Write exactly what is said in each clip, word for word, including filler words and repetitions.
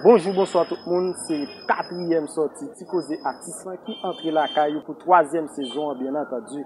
Bonjou, bonswa tout moun. Se katriyèm sòti Ti Koze Atis lan ki antre lakay ou pou twazyèm sezon an, byen antandi.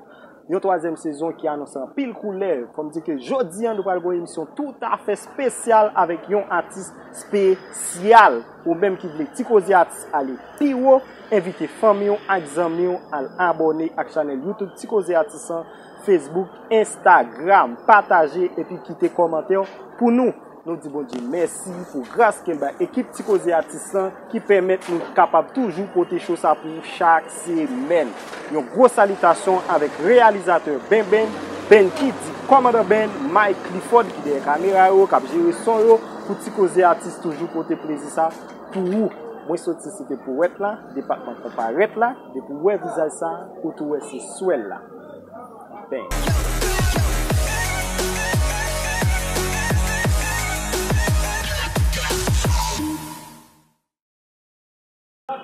Yon twazyèm sezon ki anonse anpil koulè. Fò m di ke jodi a, nou pral gen yon emisyon toutafè espesyal avèk yon atis espesyal. Ou menm ki vle Ti Koze Atis ale pi wo, envite fanmi w ak zanmi w al abòne ak chanèl YouTube Ti Koze Atis lan, Facebook, Instagram. Pataje epi kite kòmantè pou nou. Nou di Bondye mèsi pou gras ke l bay ekip Ti Koze Atis lan ki pèmèt nou kapab toujou pote cho sa pou ou chak semèn. Yon gwo salitasyon avèk reyalizatè Benben, Ben ki di kòmandan Ben, Mike Clifford ki dèyè kamera yo, k ap jere son yo, pou Ti Koze Atis toujou pote plezi sa pou ou. Mwen soti site Powèt la, depatman Konparèt la, depi w wè vizaj sa, ou tou wè se swèl la. Bang.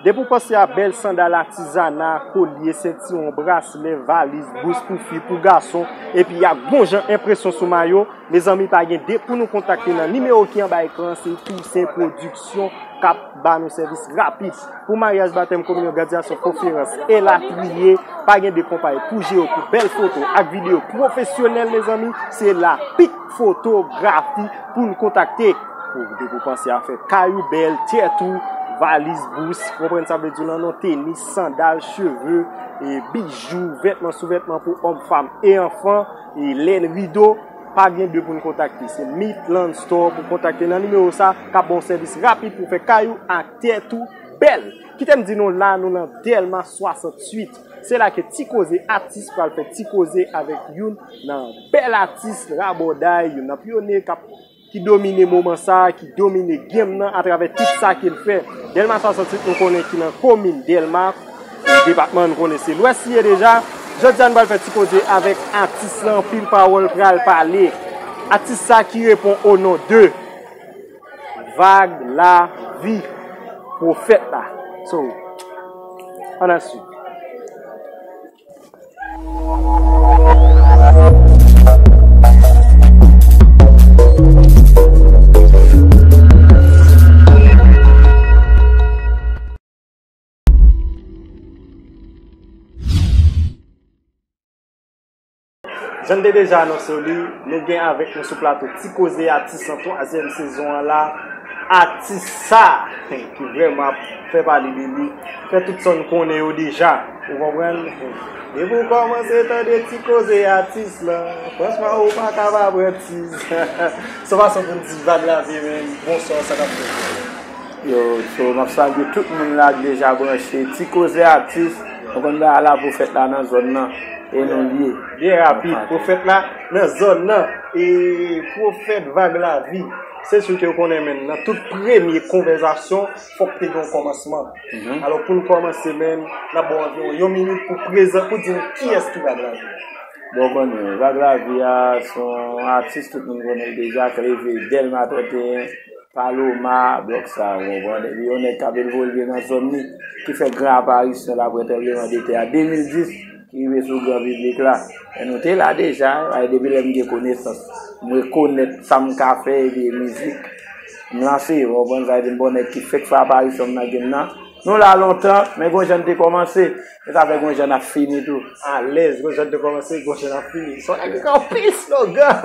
Depi w panse a bèl sandal atizana, kolye, sentiwon, braslè, valiz, bous pou fi, pou gason, epi ak bon jan enpresyon sou mayo, mezanmi, pa gen de pou nou kontakte nan nimewo ki anba ekran an, se Toussaint Production k ap ba nou sèvis rapid. Pou maryaj, batèm, kominyon, gradyasyon, konferans, elatriye, pa gen de konpayi pou jere w pou bèl foto ak videyo pwofesyonèl, mezanmi, se La Pic Photographie pou n kontakte. Pou depi w panse a fè kay ou bèl, tèt ou, valiz, bous, konprann sa vle di w lan non, tenis, sandal, cheve, e bijou, vètman, souvètman pou òm, fanm e anfan, e lèn, rido, pa gen de pou n kontakte. Se Midland Store pou kontakte nan nimewo sa, k ap ba w sèvis rapid pou fè kay ou ak tèt ou bèl. Kite m di nou la, nou nan Dèlma swasanntuit. Se la ke Ti Koze Atis pral fè ti koze avèk youn nan bèl atis rabòday, youn nan pyonye k ap, ki domine moman sa, ki domine game nan atravè tout sa ke l fè. Dèlma swasanntuit, nou konnen ki nan komin Dèlma, e depatman an, nou konnen se Lwès li ye deja. Jodi a, nou pral fè ti koze avèk atis lan, anpil pawòl pral pale. Atis sa ki repon o non de Vag Lavi, Pwofèt la. So, ann al swiv. Jan n te deja anonse w li, nou gen avèk nou sou plato Ti Koze Atis an twazyèm sezon an la. Atis sa, ki vrèman ap fè pale de li, fè tout sa n konnen yo deja, ou konprann? Depi w kòmanse tande Ti Koze Atis lan, franchman, ou pa ka pa pran tiz. Se yon fason pou n di Vag Lavi, men, bonswa, sa k ap fèt? Yo, so, m ap salye tout moun la k deja branche. Ti Koze Atis, nou konn bagay la, Pwofèt la nan zòn nan, e nou l ye. Byen rapid, Pwofèt la nan zòn nan, e Pwofèt Vag Lavi. Se sou ke w konnen, men, nan tout premye konvèzasyon, fòk te gen yon kòmansman. Alò, pou n kòmanse, men, n ap ba w anviwon yon minit pou prezan, pou di n kiyès ki Vag Lavi. Bon, konnen, Vag Lavi a, se yon atis tout moun konnen l deja, k leve Dèlma trannteyen, Paloma, blòk sa, ou konprann? Epi yon nèg k ap evolye nan zòn li, ki fè gran aparisyon l apre tranblemanndetè a de mil dis, ki rive sou gran piblik la. Men nou te la deja, e depi lè m gen konesans, m rekonèt sa m ka fè, epi mizik, m lanse, ou konprann? Sa vle di m pa yon nèg ki fèk fè aparisyon m nan game nan. Nou la lontan, men gon jan n te kòmanse, e sa fè gon jan n ap fini tou. Alèz, gon jan n te kòmanse, gon jan n ap fini. Se yon nèg ki gen anpil slogan.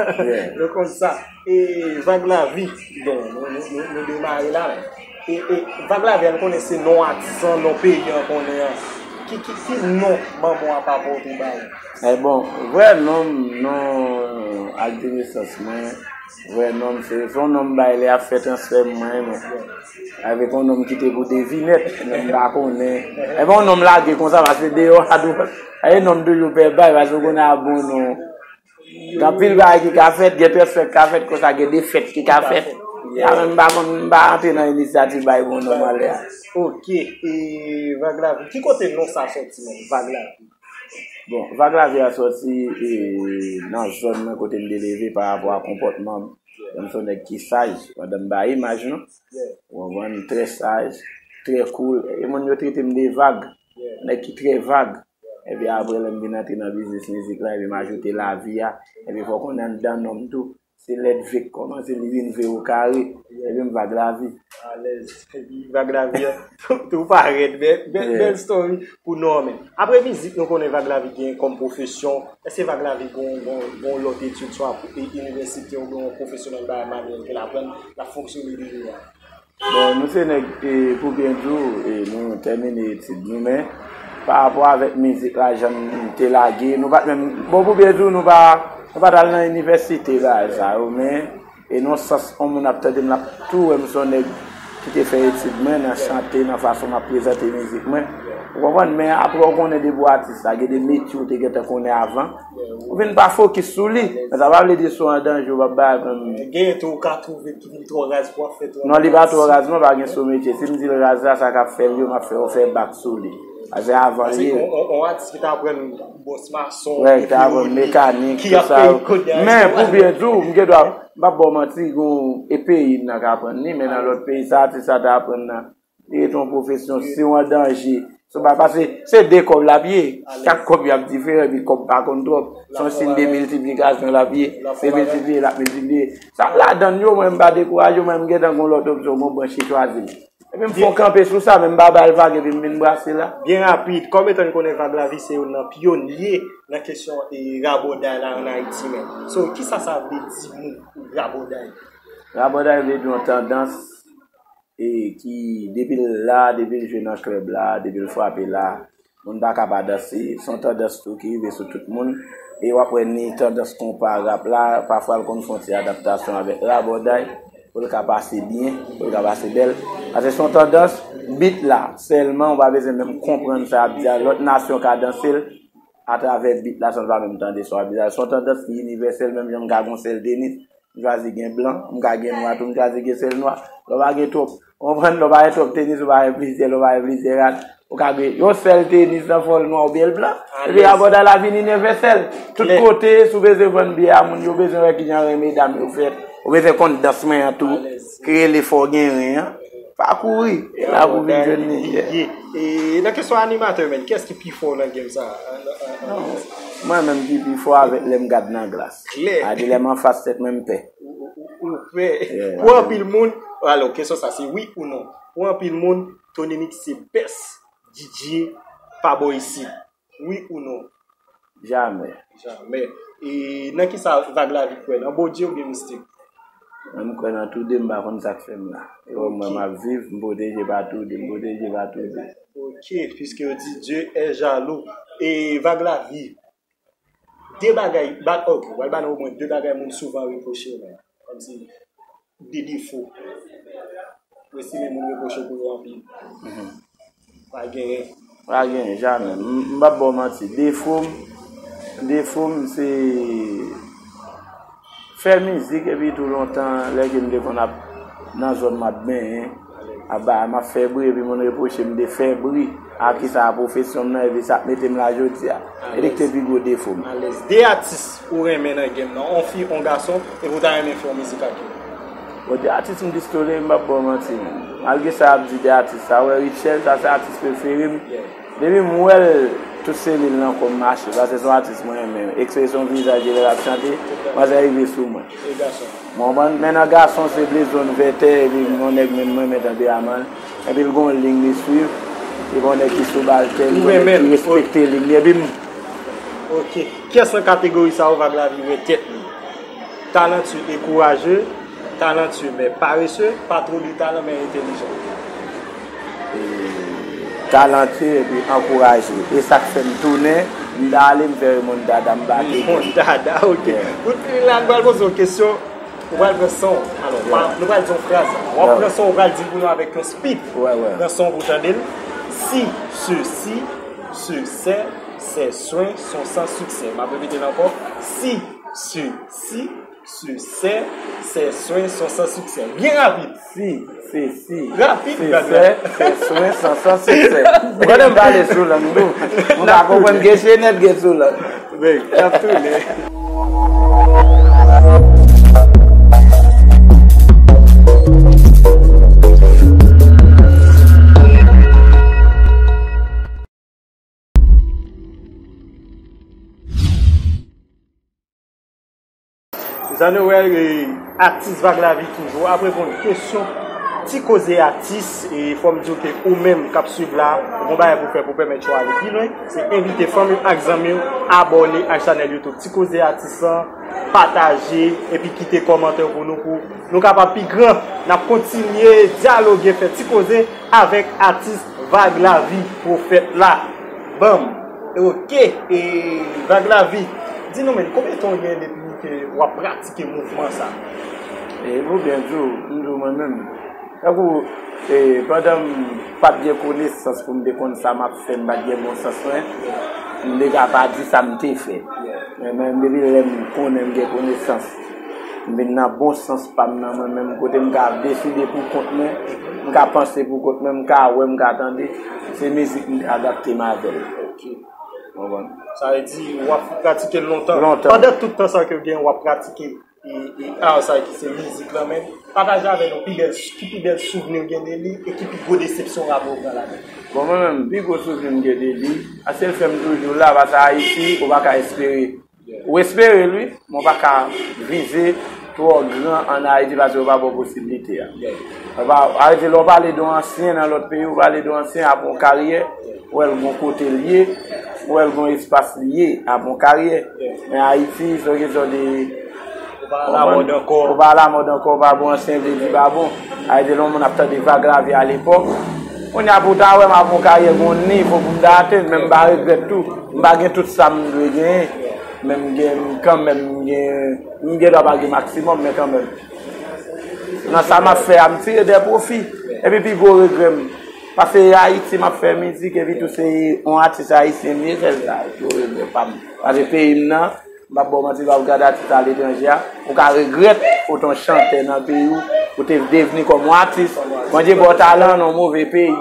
Nou konn sa. E Vag Lavi, bon, nou, nou, nou, nou demare la, men. E, e Vag Lavi a, nou konnen se non atis an, non peyi an konnen an. Ki, ki, ki non manman w a, papa w te ba ou? E bon, vrè non m, non ak de nesans mwen, vrè non m, se, se yon non m bay lè y ap fè transfè m, mwen, men. Avèk yon non m kite pou devinèt, men m pa konnen. E bon, yon non m lage konsa, paske deyò a dwòl. E non m toujou pè bay, paske ou konnen a bon non. Gen anpil bagay ki ka fèt, gen transfè ki ka fèt, konsa gen defèt ki ka fèt. Ya, men m pa konn, m pa antre nan inisyativ bay bon non malè a. Ok, e Vag Lavi, ki kote non sa sòti menm, Vag Lavi? Bon, Vag Lavi a sòti, e, nan zòn nan kote m te leve pa rapò a konpòtman m. Jan m se yon nèg ki saj, pandan m ba imaj nou. Ou konprann, trè saj, trè cool. E moun yo trete m de vag. Nèg ki trè vag. Epi apre, lè m vin antre nan biznis mizik la, epi m ajoute lavi a. Epi fò w konnen anndan non m tou, Se lèt V k kòmanse, li vin V o kare. Epi m Vag Lavi. Alèz. Epi Vag Lavi an, tou pa rèd, bèl, bèl, bèl story pou nou an, men. Apre mizik, nou konnen Vag Lavi gen kòm pwofesyon. Èske Vag Lavi gon, gon, gon lòt etid, swa pou, e, inivèsite oubyen yon pwofesyonèl bagay manuèl ke l aprann, l ap fonksyone de nou an? Bon, nou se nèg, e, pou byen di w, e, nou tèmine etid nou, men pa rapò avèk mizik la, jan m te lage, nou pa t menm, bon, pou byen di w, nou pa, nou pa t al nan inivèsite bagay sa yo, men, e nan sans, yon moun ap tande m, l ap tou wè m se yon nèg ki te fè etid mwen nan chante, nan fason m ap prezante mizik mwen. Ou konprann? Men apre, ou konnen depi w atis la, gen de metye w te gentan konnen avan. Ou vin pa fokis sou li. Men sa pa vle di si w an danje, ou p ap bay. Genyen tou, ou ka twouve tou li twò raz pou w ap fè twò. Non, li pa twò raz, non, pa gen sou metye. Si m di l raz la, sa k ap fè l yo, m ap fè yo fè bak sou li. Paske avan l ye. On, on, on atis ki ta aprann bòs mason, wè, ki ta aprann mekanik, ki ap peye kòd. Men, pou byen di w, m gen dwa, m p ap ba w manti, gon, e peyi m nan ka aprann li, men nan lòt peyi, sa atis sa ta aprann nan. Li ret yon pwofesyon, si w an danje. Se pa, paske se de kòb l ap ye, chak kòb yo ap diferan, epi kòb pa konn twòp. Se yon siy de miltiplikasyon l ap ye, se miltipliye, l ap miltipliye. Sa k ladan l yo, mwen, m pa dekouraje, mwen, m gentan gon lòt opsyon, gon branch ki chwazi m. Epi m fè yon kanpe sou sa, men m pa ba l vag, epi m vin brase la. Byen rapid, kòm etan n konnen Vag Lavi se youn nan pyonye nan kesyon, e, rabòday la ann Ayiti, men. So, kisa sa vle di moun, rabòday? Rabòday vle di yon tandans e ki depi l la, depi l jwe nan klèb la, depi l frape la, moun pa ka pa danse. Se yon tandans tou ki rive sou tout moun. E w ap wè ni tandans konpa rap la, pafwa l konn fè yon ti adaptasyon avèk rabòday, pou l ka pase byen, pou l ka pase bèl. Paske se yon tandans, beat la, sèlman, ou pa bezwen menm konprann sa y ap di a. Lòt nasyon ka danse l atravè beat la, san l pa menm tande sa w ap di a. Se yon tandans ki inivèsèl, menm jan m ka gon sèl tenis, m chwazi gen blan, m ka gen nwa tou, m chwazi gen sèl nwa. Lè w pa gen twòp, ou konprann, lè w pa gen twòp tenis, ou pa gen plizyè, lè w pa gen plizyè rad, ou ka gen yon sèl tenis nan fò l nwa oubyen l blan. Epi rabòday la vin inivèsèl. Tout kote, si w bezwen vann biyè a moun, yo bezwen wè kijan ren medam yo fèt. Ou bezwen konn dans mwen an tou, ki rele fò w gen ren an. Pa kouri, e la pou vin jwenn li. E nan kesyon animatè, men, kiyès ki pi fò nan game sa a? Non, mwen menm ki pi fò avèk lè m gad nan glas. Klè. A di lè m anfas tèt mwen, m pè. Ou, ou, ou pè. Pou anpil moun, alò, kesyon sa se wi ou non. Pou anpil moun, Tony Mix se best D J pa bò isit. Wi ou non? Jamè. Jamè. E nan kisa Vag Lavi kwè? Nan Bondye oubyen mistik? Mwen, m kwè nan toude, m pa konn sa k fè m la. E wè mwen, m ap viv, m pwoteje pa toude, m pwoteje pa toude. Ok, piske yo di Dieu est jaloux. E Vag Lavi, de bagay, ba, ok, w al ba nou omwen de bagay moun souvan repwoche w, men. Kòmsi de defo. Ou estime moun repwoche w pou yo anpil? Mhm. Pa genyen. Pa genyen, jamè. M, m p ap ba w manti. Defo m, defo m se fè mizik epi tou lontan, lè ke m te konn ap nan zòn m ap benyen, ap ba, m ap fè bri epi moun repwoche m de fè bri. A kisa a pwofesyon m nan, epi sa k mete m la jodi a. E li ki te pi gwo defo m. Alèz. De atis ou renmen nan game nan, on fi, on gason, epi ou ta renmen fè yon mizik ak yo? Bon, de atis m pistole, m p ap ba w manti. Malgre sa y ap di de atis sa, wè Rutshelle, sa se atis prefere m. Yeah. Depi m wè l, tout selil nan kò m mache, paske se yon atis mwen renmen. Ekspresyon vizaj li lè l ap chante, manzè rive sou mwen. E gason? Mwen konprann, men nan gason se Blezon Vètè, epi m yon nèg menm mwen renmen tanperaman l. Epi l gon liy li swiv, li gon nèg ki sou bal tè, li gon nèg ki respekte liy li, epi m. Ok. Kiyès nan kategori sa yo Vag Lavi wè tèt li? Talentueux et courageux, talentueux mais paresseux, pas trop de talent mais intelligent. E, talentueux epi ankouraje. E sa k fè m tounen, m ta ale m fè remontada, m bate. Remontada, ok. Yeah. Pou n fini la, nou pral poze yon kesyon. Ou pral pran san w. Alò, nou pral di yon fraz. W ap pran san w, ou pral di l pou nou avèk yon speed. Pran san w pou w tande l. Si, ceci, ce, c'est, ces soins sont sans succès. M ap repete l ankò. Si, ceci, ce, c'est, ces soins sont sans succès. Byen rapid. Si, ceci, rapid, ce, c'est, ces soins sont sans succès. Ou konnen m pale sou lang tou. Ou ka konprann gen chenèt gen sou lang. Men, n ap tounen. Zanowèl, e, atis Vag Lavi toujou ap reponn kesyon Ti Koze Atis. E fò m di w ke ou menm k ap swiv la, ou gon bagay pou fè pou pèmèt yo ale pi lwen. Se envite fanmi w ak zanmi w abòne ak chanèl YouTube Ti Koze Atis lan, pataje, epi kite kòmantè pou nou, pou nou kapab pi gran. N ap kontinye dyaloge, fè ti koze avèk atis Vag Lavi, pwofèt la. Banm. Oke, e Vag Lavi, di nou menm, konbyen tan w gen depi ke w ap pratike mouvman sa? E pou byen di w, m di w mwen menm, tankou, e, pandan m pa t gen konesans pou m te konn sa m ap fè, m pa t gen bon sans mwen, m te ka pa di sa m te fè. Men, men depi lè m konnen m gen konesans, m vin nan bon sans pa m nan mwen menm, kote m ka deside pou kont mwen, m ka panse pou kont mwen, m ka wè, m ka tande, se mizik m te adapte m avè l. Konprann? Sa vle di, w ap pratike l lontan. Lontan. Pandan tout tan sa ke w gen, w ap pratike e, e art sa ki se mizik lan, men pataje avè nou pi bèl, ki pi bèl souvni w gen de li e ki pi gwo desepsyon w ap pran ladan l. Bon, mwen menm, pi gwo souvni m gen de li, a sèl fè m toujou la, paske Ayiti, ou pa ka espere. Ou espere l, wi, men w pa ka vize twò gran ann Ayiti, paske yo pa ba w posiblite a. Yo pa, arete lè w pale de yon ansyen nan lòt peyi, ou pale de yon ansyen ap yon karyè, ou wè l gon kote l ye, ou wè l gon espas li ye ap yon karyè. Men Ayiti, se yon kesyon de Ou pa alamòd ankò. Ou pa alamòd ankò, ou pa bon, ansyen vle di pa bon. Ayiti, lè yon moun ap tande Vag Lavi alepòk. Kounye a pou w ta wè m ap yon karyè, gon nivo pou m ta atenn, men m pa regrèt tou. M pa gen tout sa m dwe genyen, men m gen, kanmenm, m gen, m gen dwa pa gen maksimòm, men kanmenm. Nan sa m ap fè a, m tire de pwofi. Epi pi gwo regrè m, paske e Ayiti m ap fè mizik, epi tou se yon atis ayisyen m ye, sèl sa, pi gwo regrè pa m. Paske peyi m nan, m p ap ba w manti, lè w ap gade atis aletranje a, ou ka regrèt ou te yon chantè nan peyi w, ou te devni kòm yon atis. Bondye ba w talan nan yon move peyi.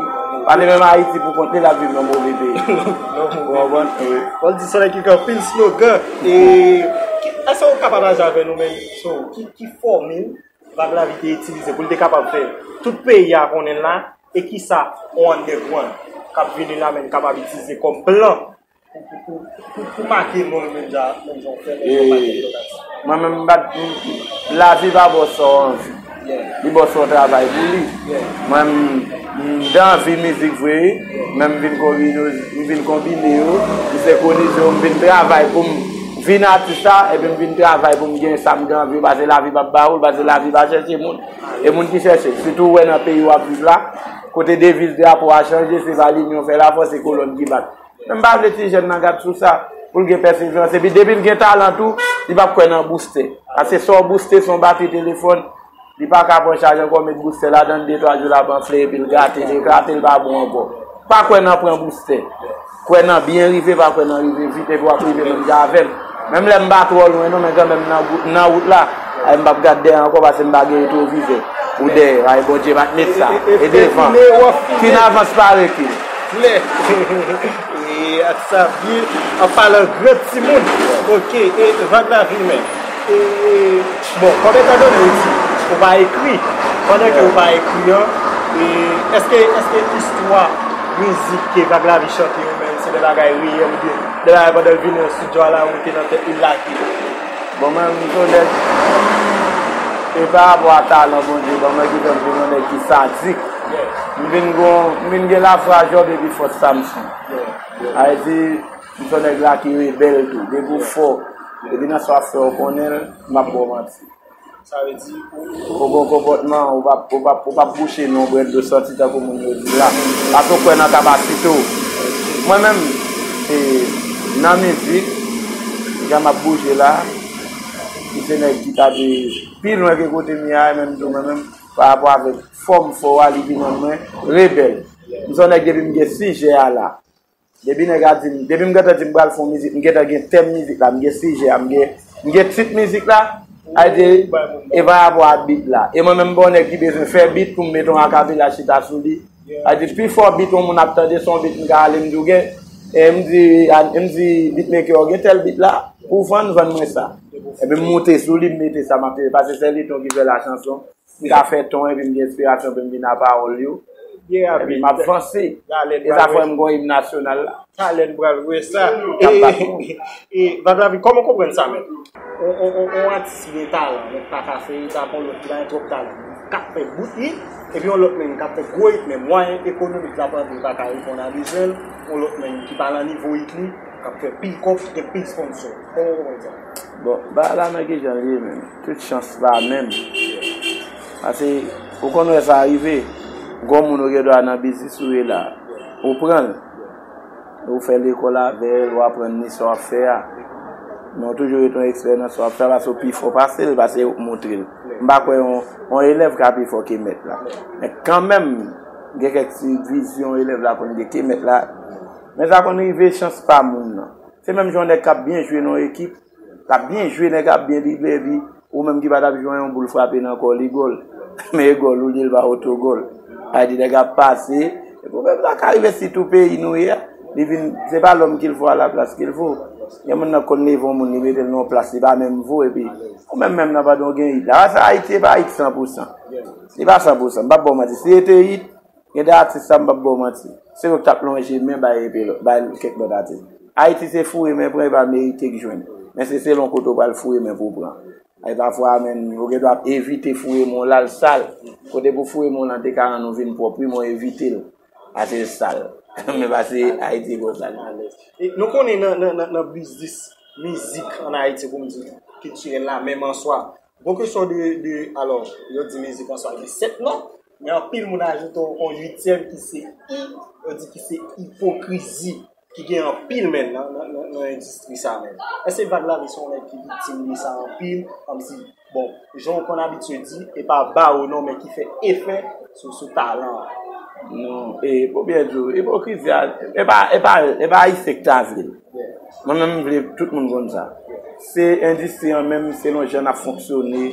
Pa te menm Ayiti pou kont li, l ap viv nan move peyi. Ou konprann? Wi. Paul di sènèg ki gen anpil slogan. E, ki, èske w ka pataje avè nou menm, so, ki, ki fòmil Vag Lavi te itilize pou l te kapab fè tout peyi a konnen l la, e kisa yon underground k ap vini la menm kapab itilize kòm plan pou, pou, pou, pou, pou make non l menm jan, menm jan w fè, menm jan w make lòt atis. Mwen menm, m pa t, m, m, lavi pa ba w sa w anvi. Li ba w sa w travay pou li. Mwen, m, m t anvi mizik vre, men m vin konbine, m vin konbine yo, m senkwonize yo, m vin travay pou m vin atis la, epi m vin travay pou m gen sa m t anvi, paske lavi p ap ba ou l, paske lavi pa chèche moun. E moun ki chèche, sitou w wè nan peyi w ap viv la, kote deviz drapo a chanje, se pa linyon fè lafòs, se kolòn ki bat. Men m pa vle ti jèn nan gad sou sa, pou l gen pèseverans. Epi depi l gen talan tou, li p ap kwè nan boustè. Paske sa w bouste se yon batri telefòn, li pa ka pran chaj ankò, met boustè ladan l, de twa jou l ap anfle, epi l gate, l eklate, l pa bon ankò. Pa kwè nan pran boustè. Kwè nan byen rive, pa kwè nan rive vit, epi w ap rive menm jan avè m. Menm lè m pa twò lwen non, men kanmenm nan, nan wout la, ay, m p ap gad dèyè ankò, paske m pa gen retwovizè. Ou dèyè, ay, Bondye pa t met sa. E devan. Fin avans pa rekil. Klè. E ak sa byen, an palan gran timoun. Oke, e Vag Lavi menm. E, bon, kòm etan done ou di, ou pa ekri. Pandan ke ou pa ekri an, e èske, èske istwa mizik ke Vag Lavi chante yo menm, se de bagay reyèl oubyen de bagay pandan l vini nan estidyo a la, ou te nan tèt li l lage? Bon, mwen, m se yon nèg, e pa rapò a talan Bondye ban mwen ki fè m vin yon nèg ki sadik. M vin gon, m vin gen lafwa Jòb epi fòs Samson. Sa vle di, m se yon nèg la ki rebèl tou. Depi w fò, depi nan sa w ap fè, w konnen l, m p ap ba w manti. Sa vle di, ou, ou gon konpòtman, ou p ap, ou p ap, ou p ap bouche non brèd dlo santi tankou moun yo di la. Paske w kwè nan kapasite w. Mwen menm, e, nan mizik, jan m ap bouje la, m se nèg ki ta dwe pi lwen ke kote m ye a, e menm tou mwen menm, pa rapò avèk fòm fò a, li vin rann mwen rebèl. M se yon nèg depi m gen sijè a la. Depi nèg la di m, depi m gentan di m pral fè yon mizik, m gentan gen tèm mizik la, m gen sijè a, m gen, m gen tit mizik la, a di, e pa rapò a beat la. E mwen menm m pa yon nèg ki bezwen fè beat pou m mete yon akapela chita sou li. A di, pi fò beat yon moun ap tande, se yon beat m ka ale m di w gen, e m di, a, m di beatmaker yo gen tèl beat la, pou vann, vann mwen sa. Epi m moute sou li, m mete sa, m ap, paske se li tou ki fè la chanson. M ka fè ton epi m gen enspirasyon pou m vin a pawòl yo. Epi m ap vanse. E sa fè m gon im nasyonal la. Talè n pral wè sa. E, e, Vaglavi, kòman w konprann sa menm? On, on, on, on atis gen talan, men k pa ka fè it, ak on lòt ki pa gen twòp talan, k ap fè bout it, epi on lòt menm k ap fè gwo it, men mwayen ekonomik l ap antre pa ka reponn a bezwen l, on lòt menm ki pa nan nivo it li, k ap fè pil kòb, ki gen pil sponsò. Kòman w konprann sa? Bon, bagay la nan kijan l ye menm? Tout chans pa menm. Paske ou konn wè sa rive, gon moun ou gen dwa nan biznis ou ye la, ou pran l, ou fè lekòl avè l, ou aprann li sa w ap fè a. Men ou toujou rete yon ekspè nan sa w ap fè a, paske ou pi fò pase l, paske ou montre l. M pa kwè yon, yon elèv ka pi fò ke mèt la. Men kanmenm, gen kèk ti vizyon elèv la konn gen ke mèt la. Men sa konn rive chans pa moun nan. Se menm jan yon nèg k ap byen jwe nan yon ekip, l ap byen jwe, nèg ap byen drible, epi ou menm ki pa t ap jwe anyen, yon boul frape nan kò w, li gòl. Men e gòl ou li ye, l pa otogòl. Sa vle di nèg ap pase. E pwoblèm sa ka rive sitou peyi nou ye a. Li vin, se pa l'homme qu'il faut à la place qu'il faut. Gen moun nan konn leve yon moun, li mete l nan yon plas, li pa menm vo, epi ou menm menm nan pandan w gen it la. Sa Ayiti, e pa it san pou san. Li pa san pou san. M p ap ba w manti. Si se te it, gen de atis sa m p ap ba w manti. Se yo k t ap lonje men bay epi lò- bay kèk lòt atis. Ayiti se foure men pran, e pa merite k jwenn. Men se selon kote w pral foure men pou w pran. E pafwa menm, ou gen dwa ap evite foure men w la, l sal. Kote pou foure men w lan te ka rann ou vin pwòp, wi, men w evite l. Pase l sal. Men pase Ayiti konsa. E nou konnen nan, nan, nan, nan biznis mizik ann Ayiti, pou m di kiltirèl la, menm an swa, gon kesyon de, de, alò, yo di mizik an swa gen sèt nòt, men anpil moun ajoute yon, yon uityèm ki se i, yo di ki se ipokrizi, ki gen anpil men nan, nan, nan, nan endistri sa menm. Èske Vaglavi se yon nèg ki viktim de sa anpil, kòmsi, bon, jan w konn abitye di, e pa ba ou non, men ki fè efè sou, sou talan an? Non, e, pou byen di w, ipokrizi a, e pa, e pa, e pa Ayisyen k ta vle l. Mwen menm, m vle tout moun konn sa. Se endistri an menm, selon jan n ap fonksyone,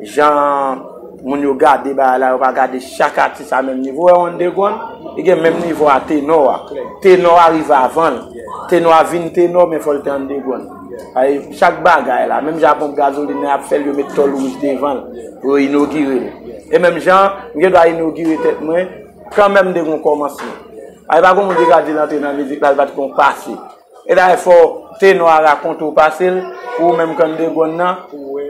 jan moun yo gade bagay la, yo pa gade chak atis a menm nivo. Ou wè, underground, li gen menm nivo a tenò a. Tenò a rive avan l. Tenò a vin tenò, men fò l te underground. Ay, chak bagay la, menm jan ponp gazolin nan ap fè l, yo met tòl wouj devan l pou yo inogire l. E menm jan, m gen dwa inogire tèt mwen, kanmenm m te gon kòmansman. Ay, pa gon moun ki ka di l antre nan mizik la, l pa t gon pase. E dayè fò tenò a rakonte w pase l, pou ou menm k underground nan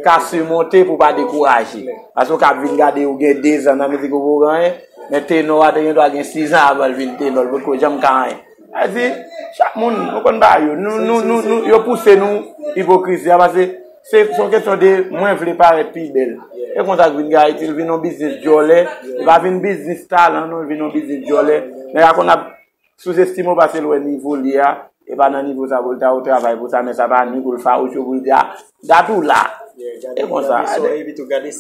ka simonte, pou w pa dekouraje. Paske w ka ap vin gade ou gen dezan nan mizik ou poko anyen, men tenò a te gen dwa gen sizan avan l vin tenò, l potko janm ka anyen. Sa di, chak moun, nou konn bagay yo, nou, nou, nou, nou, yo pouse nou ipokrizi a, paske se, se yon kesyon de mwen vle parèt pi bèl. E konsa k vin gen Ayiti, l vin yon biznis djòlè, li pa vin biznis talan non, li vin yon biznis djòlè. Nèg la konn ap souzestime w paske l wè nivo l ye a, e pa nan nivo sa pou l ta, ou travay pou sa, men sa pa nwi pou l fawouche w, pou l di, a, dat ou la. E konsa.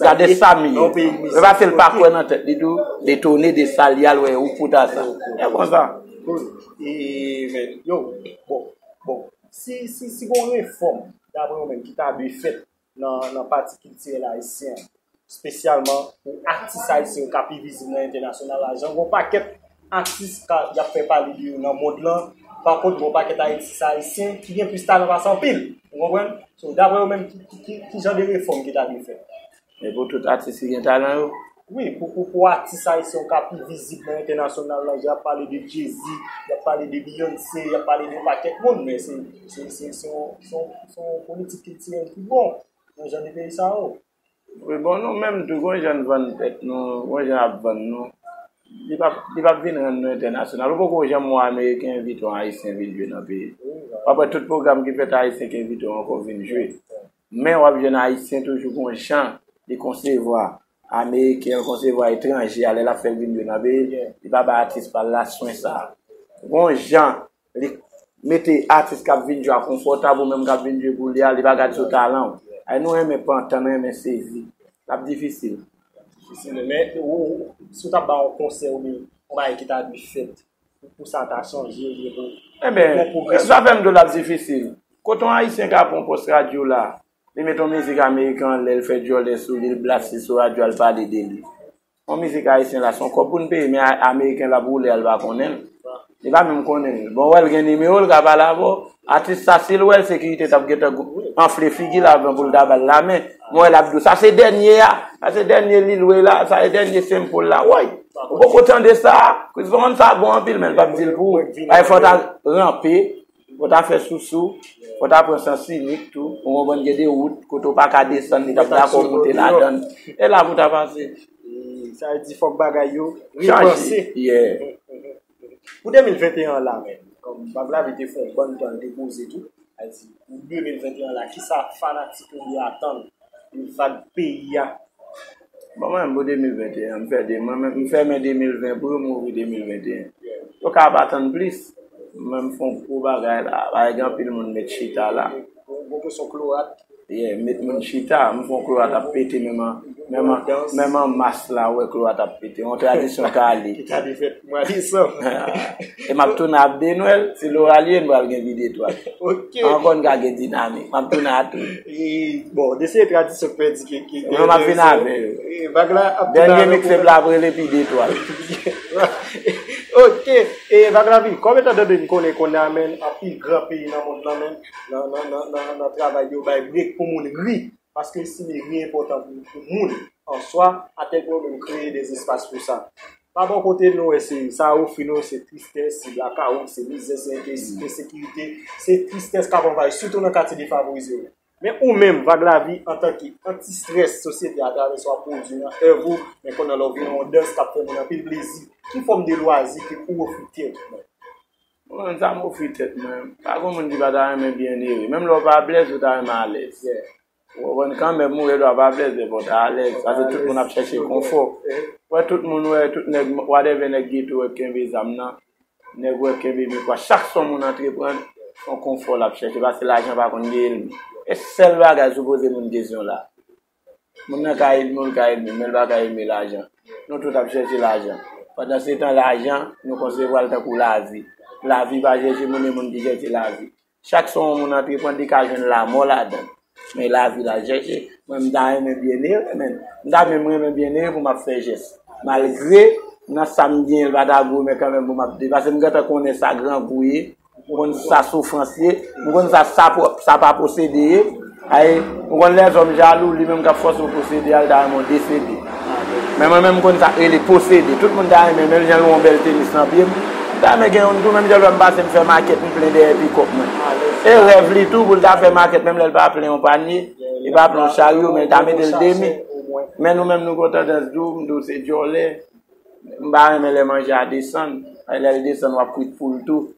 Gade sa m ye. E paske l pa kwè nan tèt li tou, l etone de sa l ye a, l wè ou pout a sa. E konsa. E, men, yo, bon, bon, si, si, si gon refòm, daprè ou menm, ki ta dwe fèt nan, nan pati kiltirèl ayisyen an, espesyalman pou atis ayisyen yo ka pi vizib nan entènasyonal la, jan gon pakèt atis ka, y ap fè pale de yo nan mond lan, pakont gon pakèt atis ayisyen ki gen plis talan pase anpil, ou konprann? So, daprè ou menm, ki, ki, ki, ki jan de refòm ki ta dwe fèt? E pou tout atis ki gen talan yo? Wi, pou, pou, pou atis ayisyen yo ka pi vizib nan entènasyonal la, y ap pale de Jay-Z, y ap pale de Beyoncé, y ap pale de yon pakèt moun, men se, se, se, se yon, se yon, se yon politik kiltirèl ki bon nan jan de peyi sa yo. Wi, bon, nou menm tou, gon jan n vann tèt nou, gon jan ap vann nou. Li p ap, li p ap vin rann nou entènasyonal. Ou poko janm wè Ameriken envite yon Ayisyen vin jwe nan peyi l. W ap wè tout pwogram ki fèt, Ayisyen ki envite yo ankò vin jwe. Men w ap jwenn Ayisyen toujou gon jan li konsevwa Ameriken, l konsevwa etranje a, lè l ap fè l vin jwe nan peyi l, li pa bay atis pa l la swen sa a. Gon jan li mete atis k ap vin jwe a konfòtab, ou menm k ap vin jwe pou li a, li pa gad sou talan w. Ay, nou renmen pantan, nou renmen sezi. L ap difisil. Difisil, men ou, ou, si w t ap bay yon konsèy oubyen yon bagay ki ta dwe fèt pou, pou sa ta chanje, oubyen pou, pou gon pwogresyon. Ebyen, sa fè m di w l ap difisil. Kote yon Ayisyen ka pran yon pòs radyo la, li met yon mizik ameriken anlè, l fè djòlè sou li, l blase sou radyo a, l pale de li. Yon mizik ayisyen la, se yon kòb pou n peye, men a-, ameriken l ap woule a, l pa konnen l. Li pa menm konnen l. Bon, wè l gen nimewo, l ka pale avè w. Atis sa, si l wè l, sekirite t ap gentan gou-, anfle figi l avan pou l ta ba l lamen. Mwen wè l ap di w, sa se dènye a. Sa se dènye li lwe la. Sa se dènye senpol la. Woy! Ou poko tande sa? Chris Brown sa bon anpil, men l p ap di l pou ou. Ay, fò w ta ranpe, fò w ta fè sousou, fò w ta pran sans inik tou. Ou konprann, gen de wout kote w pa ka desann, li t ap dakò moute ladan l. E la pou w ta pase. E sa vle di fòk bagay yo repanse. Chanje. Yeah. Pou de mil venteyen an la menm, kòm Vaglavi te fè yon bann tan l te poze tou, sa vle di pou de mil venteyen an la, kisa fanatik yo dwe atann de vag peyi a? Bon, mwen, pou de mil venteyen an, m fè de, mwen, m fèmen de mil ven pou yo, m ouvri de mil venteyen. Yo ka pa tann plis. Mwen, m fè yon gwo bagay la. Bagay gen anpil moun met chita la. Gwo kesyon klorat. Yeah, met moun chita, m fè yon klorat ap pete, menm an, menm an, menm an mas la, wè klorat ap pete. Yon tradisyon kale. Ki ta devèt mwa desanm. E m ap tounen ap de Nwèl, se loral ye, m pral gen vide etwal. Ok. Ankò n ka gen dinamik. M ap tounen a tou. E, bon, de se tradisyon k pèdi ki, ki, mwen, m ap vin avè yo. E, vag la ap tounen avè yo. Dènye mixtape la ap rele pi de etwal. Ok. E, Vaglavi, kòm etan done n konnen, konnen a menm, anpil gran peyi nan mond lan menm, nan, nan, nan, nan, nan travay yo bay brek pou moun ri. Paske yo estime ri enpòtan pou, pou moun an swa, atèl pwen yo menm kreye de espas pou sa. Pa bò kote nou wè se, sa yo ofri nou se tristès, se blakawout, se mizè, se enke-, ensekirite, se tristès k ap anvayi, sitou nan katye defavorize yo. Men ou menm, Vaglavi, antanke anti-strès sosyete atravè sa w ap pwodui nan èv ou, men konnen lè w vin nan yon dans k ap fè moun anpil plezi, ki fòm de lwazi ke ou ofri tèt ou? Mwen, sa m ofri tèt mwen. Pa gen moun ki pa ta renmen byenere. Menm lè w pa blèz, ou ta renmen alèz. Yeah. Ou konprann kanmenm, ou gen dwa pa blèz, men fò w ta alèz. Paske tout moun ap chèche konfò. Wè, tout moun wè, tout nèg, whatever nèg geto wè k kenbe zam nan. Nèg wè k kenbe mikwa. Chak son moun antreprann, se yon konfò l ap chèche. Paske lajan pa konn gen ènmi. E sèl bagay sou poze moun kesyon la. Moun nan ka ènmi w, l ka ènmi m, men l pa ka ènmi lajan. Nou tout ap chèche lajan. Pandansetan, lajan, nou konsevwa l tankou lavi. Lavi pa chèche moun, e moun ki chèche lavi. Chak son yon moun antreprann, li ka jwenn lanmò ladan l. Men lavi l al chèche. Mwen, m ta renmen byenere, men m ta menm renmen byenere pou m ap fè jès. Malgre, nan sa m genyen, l pa ta gwo, men kanmenm pou m ap de-, paske m gentan konnen sa grangou ye. M konn sa soufrans ye, m konn sa, sa pwòp, sa pa posede ye. Ay, m konn lèzòm jalou, li menm k ap fòse w posede a, l ta renmen w desede. Men mwen menm, m konn sa k rele posede. Tout moun ta renmen, menm jan l wè yon bèl tenis nan pye m, m ta renmen gen youn tou, menm jan l wè m pase, m fè makèt, m plen dèyè pikòp mwen. E rèv li tou pou l ta fè makèt, menm lè l pa plen yon panye, li pa plen yon charyo, men l ta mete l demi. Men nou menm, nou gen yon tandans di w, m di w se djòlè. M pa renmen lè manje a desann. Lè l desann, w ap kwit poul tou.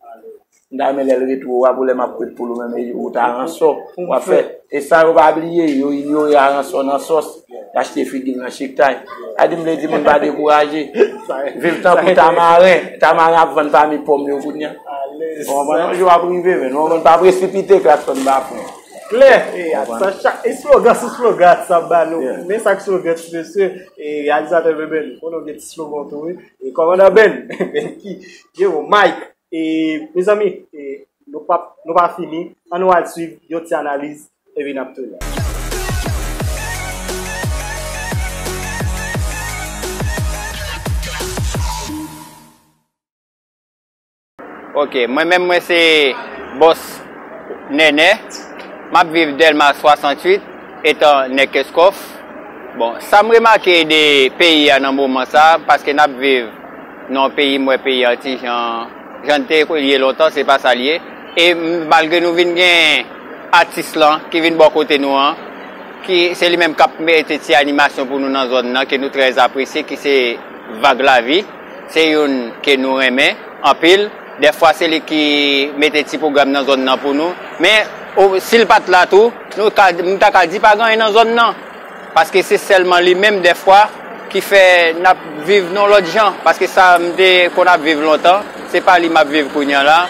M ta renmen lè l ret wo a pou lè m ap kwit poul ou menm, e ou ta ransò. W ap fè. E san yo pa bliye, yo inyore aransò nan sòs. Y achte figi l nan chiktay. Sa di m vle di moun pa dekouraje. Viv tankou tamaren. Tamaren ap vann pami pòm yo kounye a. Ou konprann? Yon jou ap rive, men. Ou konprann? Pa presipite, Klakston pa pran. Klè. E, sa chak, e slogan sou slogan sa ba nou. Men sa k slogan, ti mesye. E reyalizatè Beben, konnen w gen ti slogan tou, wi. E kòmandan Ben, Ben ki, Jero, Mike. E, mezanmi, e, nou pa, nou pa fini. Ann nou al swiv yon ti analiz, epi n ap tounen. Ok, mwen menm, mwen se Bòs Nènè. M ap viv Dèlma swasanntuit, etan Nèg Kenskòf. Bon, sa m remake de peyi a nan moman sa, paske n ap viv nan yon peyi, m wè peyi a ti jan, jan l te ye lontan, se pa sa l ye. E m, malgre nou vin gen atis lan ki vin bò kote nou an, ki se li menm k ap mete ti animasyon pou nou nan zòn nan, ke nou trè apresye, ki se Vag Lavi. Se youn ke nou renmen anpil. Dèfwa, se li ki mete ti pwogram nan zòn nan pou nou. Men, o, si l pa t la tou, nou ka, m ta ka di pa gen anyen nan zòn nan. Paske se sèlman li menm, dèfwa, ki fè n ap viv nan lòt jan. Paske sa m te konn ap viv lontan, se pa li m ap viv kounye a la.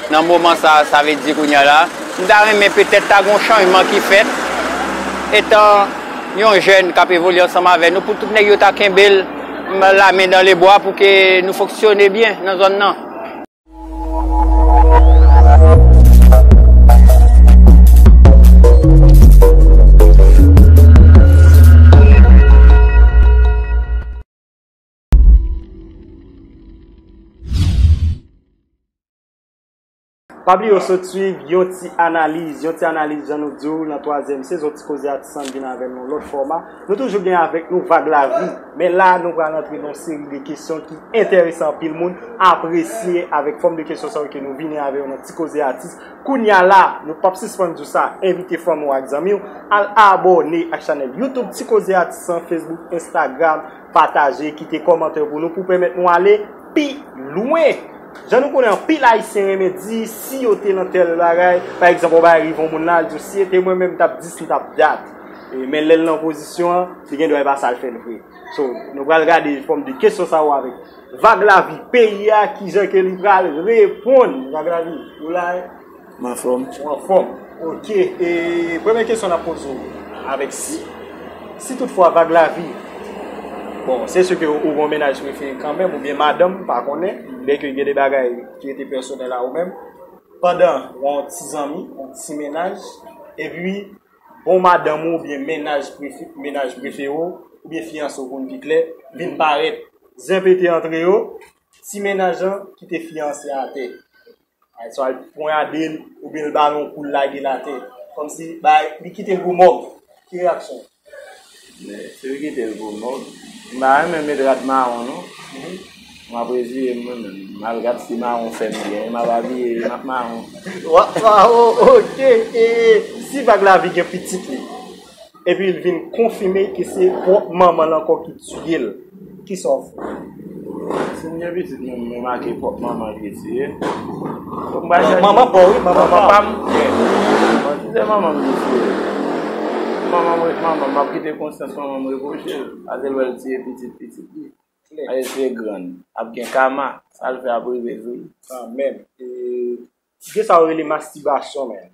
Nan moman sa a, sa vle di kounye a la, m ta renmen petèt ta gen yon chanjman ki fèt. Etan yon jèn k ap evolye ansanm avè nou, pou tout nèg yo ta kenbe l, la main dans les bois, pou ke nou fonksyone byen nan zòn nan. Pa bliye w sot swiv yon ti analiz, yon ti analiz jan nou di w nan twazyèm sezon Ti Koze Atis an vin avè nou lòt fòma. Nou toujou gen avèk nou Vag Lavi, men la nou pral antre nan yon seri de kesyon ki enterese anpil moun, apresye avèk fòm de kesyon sa yo ke nou vini avè yo nan Ti Koze Atis. Kounye a la, nou p ap sispann di w sa, envite fanmi w ak zanmi w, al abòne ak chanèl YouTube Ti Koze Atis an, Facebook, Instagram, pataje, kite kòmantè pou nou, pou pèmèt nou ale pi lwen. Jan nou konnen anpil Ayisyen renmen di, si yo te nan tèl bagay, pa egzanp, yon bagay rive yon moun la, l di w, si se te mwen menm, m t ap dis, m t ap dat. E, men lè l nan pozisyon an, li gen dwa e pa sa l fè l vre. So, nou pral gade fòm de kesyon sa yo avèk Vag Lavi peyi a, kijan ke li pral reponn. Vag Lavi, ou la? M anfòm. Ou anfòm. Ok. E premye kesyon n ap poze w avèk si, si toutfwa Vag Lavi, bon, se si ke ou gon mennaj prefere kanmenm, oubyen madanm, pa konnen, byenke gen de bagay ki rete pèsonèl a ou menm, pandan w yon ti zanmi, yon ti mennaj, epi bon madanm ou oubyen mennaj prefe-, mennaj prefere w, oubyen fiyanse w pou n pi klè, vin parèt zen pete antre yo, ti mennaj lan kite fiyanse a atè. Ay, swa l ponyade l, oubyen l ba l yon kou, l lage l atè. Kòmsi, bay, li kite l pou mòg. Ki reyaksyon w? Men, si l kite l pou mòg, m pa renmen met rad mawon, non. M ap reziye m, mwen menm. M al gad si mawon fè m byen, m ap abiye, m ap mawon. W ap mawon, ok. E si Vag Lavi gen pitit li, epi l vin konfime ke se pwòp manman l ankò ki tiye l, kisa w fè? Si m gen pitit mwen, m remake pwòp manman l ki tiye. Fòk m bay chèche. Manman pa w, wi, manman pa w. Manman pa m. Bon, si se manman m ki tiye, manman m ret manman m, m ap kite konsyans manman m repwoche l. Paske l wè l tiye pitit pitit li. Klè. Paske se grann. Ap gen kama. Sa l fè ap rive sou li. Kanmenm. E Gen sa yo rele mastibasyon, men.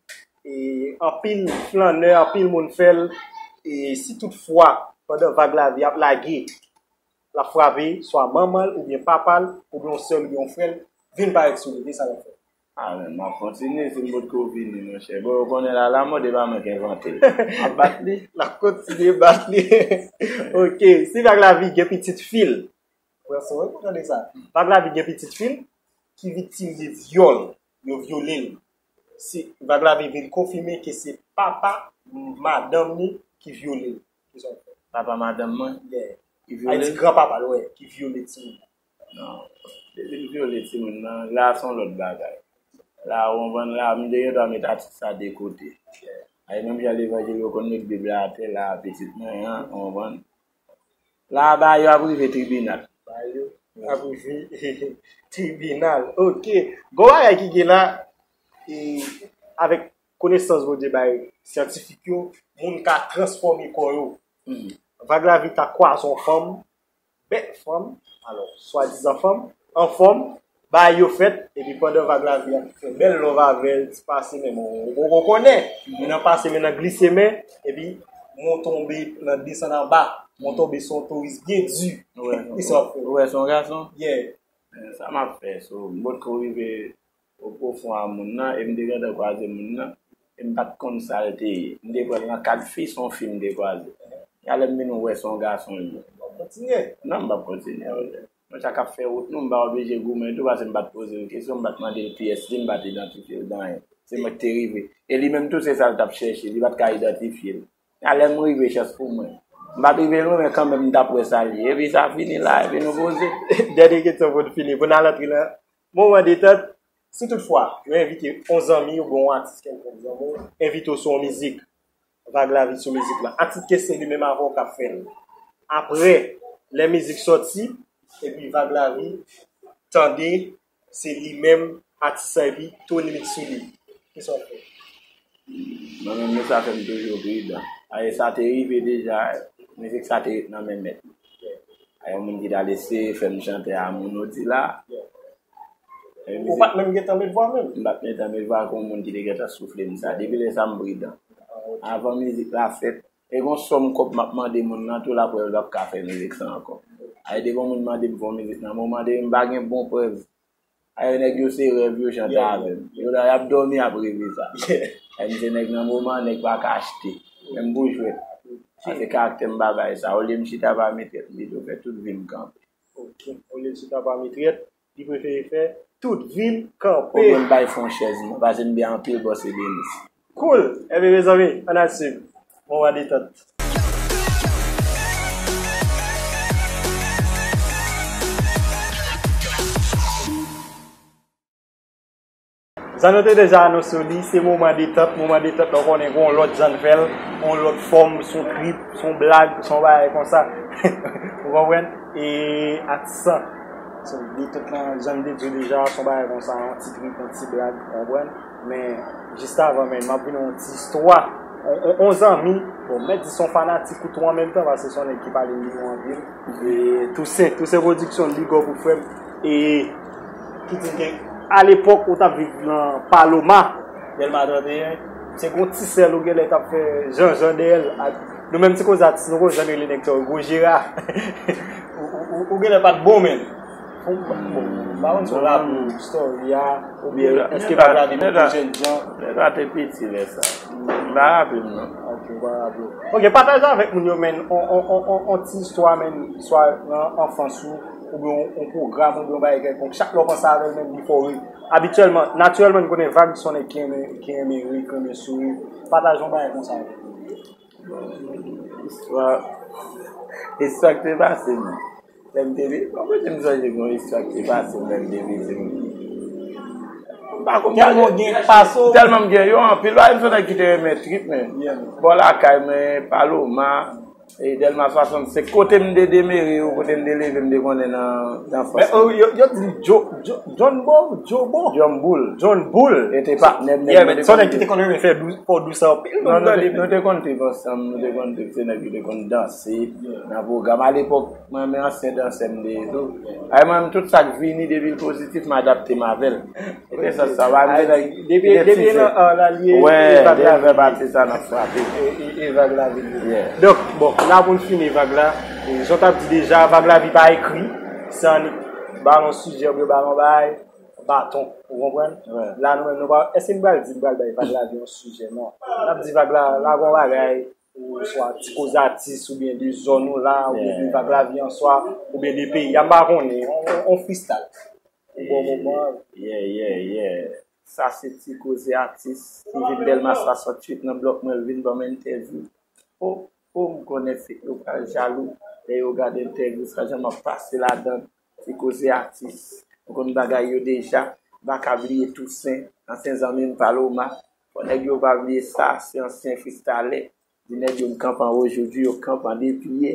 E anpil flannè, anpil moun fè l. E si toutfwa, pandan Vag Lavi ap lage, l ap frape swa manman l, oubyen papa l, oubyen yon sè l, oubyen yon frè l, vin parèt sou li, kisa l ap fè? A, men, m ap kontinye, si m potko fini, monchè. Bon, ou konnen la, lamòd e pa mwen k envante l. M ap bat li. L ap kontinye bat li. Ok, si Vag Lavi gen pitit fi l, Pran swen pou tande sa. Vag Lavi gen pitit fi l ki viktim de vyòl, yo vyole l. Se, Vag Lavi vin konfime ke se papa madanm li ki vyole l. Kisa w fè? Papa madanm mwen ki vyole l? Ay di granpapa l, wè, ki vyole timoun nan. Non, depi l vyole timoun nan, la se yon lòt bagay. La, ou konprann, la, m te gen dwa met atik sa de kote. Ay, menm jan levanjil yo konn met Bib la atè, la, pitit mwen an, ou konprann? La, bagay yo ap rive tribinal. Bagay yo ap rive tribinal. Ok. Gon bagay ki gen la, e, avèk konesans Bondye bay syantifik yo, moun ka transfòme kò yo. Vag Lavi ta kwaze yon fanm, bèl fanm, alò, swadizan fanm, anfòm, bagay yo fèt, epi pandan Vag Lavi ap fè bèl love avè l, ti pase men, bon, ou poko konnen, men nan pase men nan glise men, epi mwen tonbe nan desann anba, mwen tonbe sou yon touris byen di. Ou wè, kisa w ap fè? Ou wè, se yon gason? Yeah. Men sa m ap fè, so, m potko rive o pwofon a moun nan, e m te gentan kwaze moun nan, e m pa t konn sa l te ye. M te pran l nan kad fi, se yon fi m te kwaze. Talè m vin wè se yon gason l ye. W ap kontinye? Non, m p ap kontinye, monchè. Monchè, k ap fè wout nou, m pa oblije goumen tou, paske m pa t poze l kesyon, m pa t mande l kiyès li, m pa t idantifye l dan anyen. Se mwen k te rive. E li menm tou, se sa l t ap chèche, li pa t ka idantifye l. Talè m rive, chans pou mwen. M pa t rive lwen, men kanmenm m t ap wè sa l ye. Epi sa fini la, epi nou poze. Dènye kesyon pou n fini, pou n al antre nan moman detant. Si toutfwa, yo envite yon zanmi w, bon, yon atis kèlkonk zanmi w, envite w sou yon mizik, Vag Lavi sou mizik la. Atik ke se li menm avè w k ap fè l. Apre, lè mizik sòti, epi Vag Lavi tande, se li menm atis la, epi Tony Mix sou li. Kisa w ap fè? Mwen menm, men sa fè m toujou pridan. Paske sa te rive deja, mizik sa te ret nan men mèt li. A yon moun ki t al eseye fè m chante a moun oti la. Ou pa t menm gentan met vwa menm? M pa t gentan met vwa, gon moun ki te gentan soufle m sa. Depi lè sa, m pridan. Avan mizik la fèt, e gon sòm kòb m ap mande moun nan tou, l ap wè l p ap ka fè mizik sa ankò. Ay, te gon moun mande m fè yon mizik nan, mwen mande m pa gen bon prèv. Ay, nèg yo se rèv yo chante avè m. Yo la, y ap dòmi, y ap reve sa. Ay, m se nèg nan moman, nèg pa ka achte. Menm pou jwèt. Sa se karaktè m pa bay sa. Olye m chita pami tèt m, li tou fè tout vi m kanpe. Ok. Olye l chita pami tèt, li prefere fè tout vi m kanpe. Ou konn bay fon chèz mwen, pase m byen anpil, bòs e Denis. Cool! Ebyen, mezanmi, ann al swiv. Moman detant. Jan nou te deja anonse w li, se moman detant. Moman detant la, ou konnen gen yon lòt jan n fè l, yon lòt fòm, s on trip, s on blag, s on bagay konsa. Ou konprann? E atis lan. So, detant lan, jan n te di w deja, s on bagay konsa, yon ti trip, yon ti blag, ou konprann? Men, jis avan, men, m ap vin yon ti istwa. On, on, on zanmi, bon, m mèt di s on fanatik ou tou an menm tan, paske s on nèg ki pale m li anpil. E Toussaint, Toussaint Production, big up ou frè m. E ki di gen, alepòk ou t ap viv nan Paloma, Dèlma trannteyen, se gon ti sèl ou genlè t ap fè jan jan dèyè l ak nou menm ti koze atis, nou konn janm rele nèg sa yo, gwo jera. Ou, ou, ou, ou genlè pa t bon, men. Ou, bon, m pa konn si w raple w story a, oubyen èske pa vle ale pou jèn jan? Nèg la te piti lè sa. M pa raple m, non. Ok, w pa raple w. Ok, pataje avèk moun yo, men, on, on, on, on, on ti istwa, men, swa nan anfans ou, oubyen yon, yon pwogram, oubyen yon bagay kèlkonk. Chak lè w panse avè l, men, li fè w ri. Abityèlman, natirèlman, n konnen Vag s on nèg ki renmen, ki renmen ri, ki renmen souri. Pataje yon bagay konsa avè nou. Istwa, istwa ki te pase m. Lè m te vi-, bon, kote m sonje gen yon istwa ki te pase m lè m te vini. M pa konn. Tèlman w gen pase w. Tèlman m gen yo anpil. Bagay m se yon nèg ki te renmen trip, men. Yeah. Bò lakay mwen, Paloma, e Dèlma swasannsenk, kote m te demere yo, kote m te leve, m te konnen nan, nan Frans. Men, oh, yo, yo di Djo-, Djo-, John Bo, Djobo. John Bull. John Bull. E te patnè m, yeah, men se yon nèg ki te konn renmen fè dou-, fò dous anpil, non, nou te, nou te konn trip ansanm, nou te konn trip, se nèg ki te konn danse nan pwogram. Alepòk, mwen, men ansyen dansè m te ye tou. Ay, mwen, tout sa k vini, depi l pozitif, m adapte m avè l. E te sans sa, pa vle nèg, depi, depi nan an la, li ye, e vag la vini. Wè, depi fè pati sa, n ap frape. E, e, e vag la vini. Yeah. Donk, bon, la pou n fini vag la, e, jan w t ap di deja, vag la vi pa ekri, se annik ba l yon sijè oubyen ba l yon bagay, baton, ou konprann? Wè. La, nou menm, nou pa, èske n pral di, n pral bay vag la vi yon sijè? Non. N ap di vag la, la gon bagay, ou swa ti koze atis, oubyen de zòn ou la, oubyen de vag la vi an swa, oubyen de peyi a, m pa konnen, on, on, on freestyle. Ou bon moman. Yeah, yeah, yeah. Sa se ti koze atis ki vin Dèlma swasanntuit nan blòk mwen, vin ban m entèvyou. O, o, m konnen fek yo pral jalou lè yo gade entèvyou sa, jan m ap pase ladan l. Ti koze atis. M konn bagay yo deja. M pa ka bliye Tousen, ansyen zanmi m Paloma. Fò nèg yo pa bliye sa, se ansyen freestylè. Di nèg yo m kanpe anwo jodi, yo kanpe an de pye.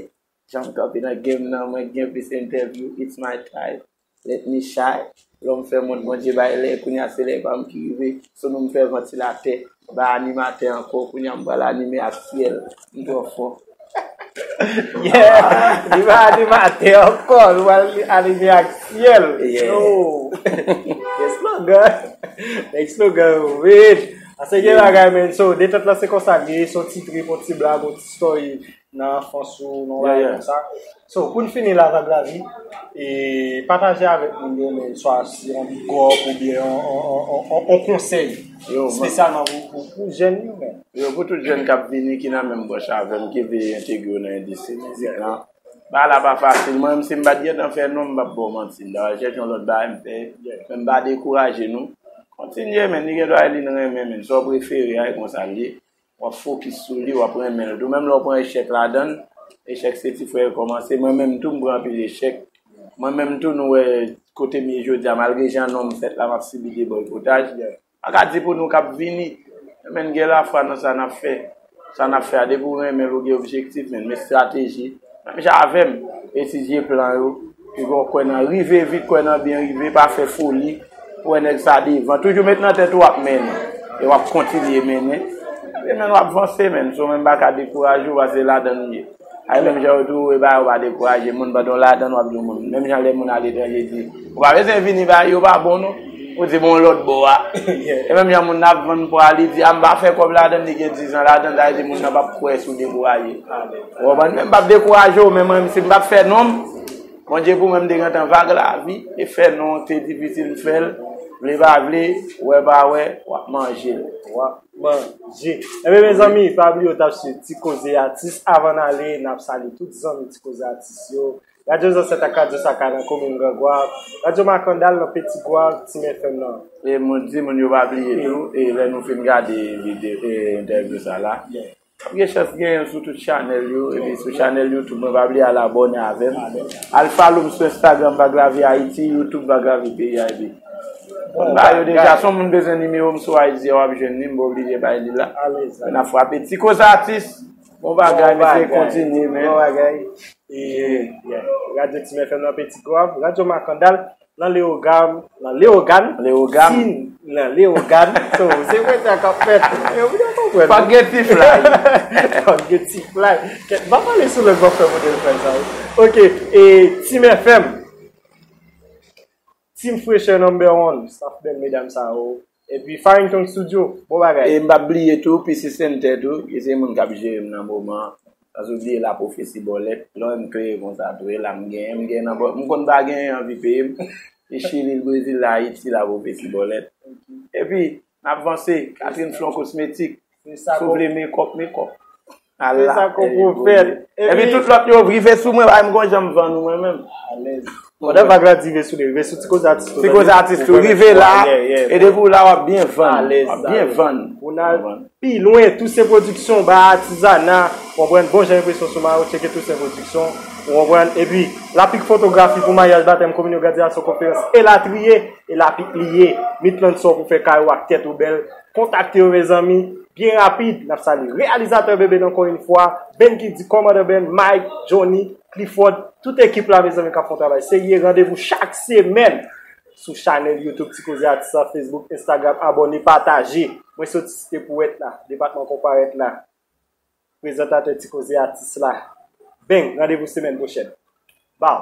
Jan m kanpe nan game nan, mwen gen plis entèvyou, it's my time. Let me shine. Lè m fè mond, Bondye bay lè, kounye a se lè pa m ki rive. Sou nou m fè vantilatè, bay animatè ankò, kounye a m pral anime ak syèl. M twò fò. Yeah! Li pa animatè ankò, li pral anime ak syèl. Yeah. Oh! Gen slogan. Gen slogan, wi. Ase gen bagay, men. So, detant lan se konsa l ye, se yon ti trip, yon ti blag, yon ti story nan anfans ou, nan bagay konsa. So, pou n fini la, Vag Lavi, e pataje avèk moun yo, men swa se yon big up oubyen yon, yon, yon, yon, yon, yon konsèy, espesyalman pou, pou, pou jèn yo, men. Yo, pou tout jèn k ap vini, ki nan menm branch avè m, ki vle entegre yo nan endistri mizik lan, bagay la pa fasil. Mwen menm, si m pa t gentan fè non, m p ap ba w manti. M ta pral chèche yon lòt bagay m fè, men m pa dekouraje nou. Kontinye, men, li gen dwa li n renmen, men sa w prefere a, e konsa l ye. W ap fokis sou li, w ap renmen l tou. Menm lè w pran echèk ladan l, echèk se ti frè rekòmanse. Mwen menm tou, m pran anpil echèk. Mwen menm tou, nou wè kote m ye jodi a, malgre jan non m fèt la, m ap sibi de bòykotaj. M pa ka di pou nou k ap vini, men gen lafwa nan sa n ap fè. Sa n ap fè a, depi w renmen l, ou gen objektif, men, men estrateji. Menm jan avè m, etidye plan yo, epi w kwè nan rive vit, kwè nan byen rive, pa fè foli, wè nèg sa devan. Toujou met nan tèt ou w ap mennen, e w ap kontinye mennen. Epi men w ap vanse, men, so menm pa ka dekouraje w, paske ladan nou ye. Ay, menm jan yo tou, e ba yo pa dekouraje moun, pandan w ladan w ap di moun. Menm jan lè moun aletranje di, ou pa bezwen vini ba yo, pa bon non. Ou di bon lòt bò a. E menm jan moun nan ap vann pwa, li di, a, m pa fè kòb ladan, li gen diz an ladan, sa vle di moun nan p ap kwè si w dekouraje. Ou konprann? Men m p ap dekouraje w, men mwen menm si m pa t fè non m, Bondye pou mwen m te gentan Vag Lavi, e fè non te difisil m fè l, vle pa vle, wè pa wè, w ap manje l. W ap manje. Ebyen, mezanmi, pa bliye w t ap swiv Ti Koze Atis. Avan n ale, n ap salye tout zanmi Ti Koze Atis yo. Radyo Zansèt ak Radyo Saka nan komin Gran Gwav, Radyo Makandal nan Peti Gwav, Team F M nan. E moun, di moun yo pa bliye tou, e lè nou fin gade videyo, e entèvyou sa la, w ap gen chans genyen l sou tout chanèl yo, epi sou chanèl YouTube mwen, pa bliye al abòne avè m. Al follow m sou Instagram, Vag Lavi Ayiti, YouTube, Vag Lavi Peyi a, epi moun ba yo deja, si yon moun bezwen nimewo m sou I G a, w ap jwenn li, m pa oblije bay li la. Alèz. N ap frape. Ti Koze Atis, bon bagay, mesye, kontinye, men. Bon bagay. E, yeah. Radyo Team F M nan Peti Gwav, Radyo Makandal, nan Leyogàn, nan Leyogàn, Leyogàn. Sin, nan Leyogàn. So, se mwen sa k ap fèt. Yo, yo konprann. Fòk gen ti flay. Fòk gen ti flay. Kèt, pa pale sou lòt bò fè modèl flay sa, wi. Ok, e Team F M. Team Fresher number one, staff bèl medam sa yo. Epi Farrington Studio, bon bagay. E m p ap bliye tou, P C Center tou, ki se moun k ap jere m nan moman an. San oubliye La Prophétie Bòlèt, lè m kreye konsa tou, e la m genyen, m genyen nan bò, m konn pa genyen anvi peye m. E Chili, Brezil, Ayiti, La Prophétie Bòlèt. Epi, n ap vanse, Catherine Flon Cosmétique, si w vle makeup, makeup. Al la, e, pwofèt. Epi tout lòt yo rive sou mwen, pa m gon jan m vann ou mwen menm. Alèz. Pandan Vag la di rive sou li, rive sou Ti Koze Atis tou. Ti Koze Atis tou, rive la. Yeah, yeah. E depi w la, w ap byen vann. Alèz, w ap byen vann. Ou nan pi lwen, Toussaint Production, ba atizana, w konprann, bon jan enpresyon sou Maro, tcheke Toussaint Production, w konprann, epi Lapik Fotografi pou maryaj, batèm, kominyon, gradyasyon, konferans, elatriye, e Lapik li ye, Midland Sò pou fè kay ou ak tèt ou bèl, kontakte yo, mezanmi, byen rapid, n ap salye reyalizatè Bebe ankò yon fwa, Ben ki di, kòmandan Ben, Mike, Johnny, Clifford, tout ekip la, mezanmi, k ap fè yon travay serye, randevou chak semèn sou chanèl YouTube Ti Koze Atis la, Facebook, Instagram, abòne, pataje. Mwen soti Site Powèt la, depatman Konparèt la. Prezantatè Ti Koze Atis la. Bang, randevou semèn pwochèn. Baw.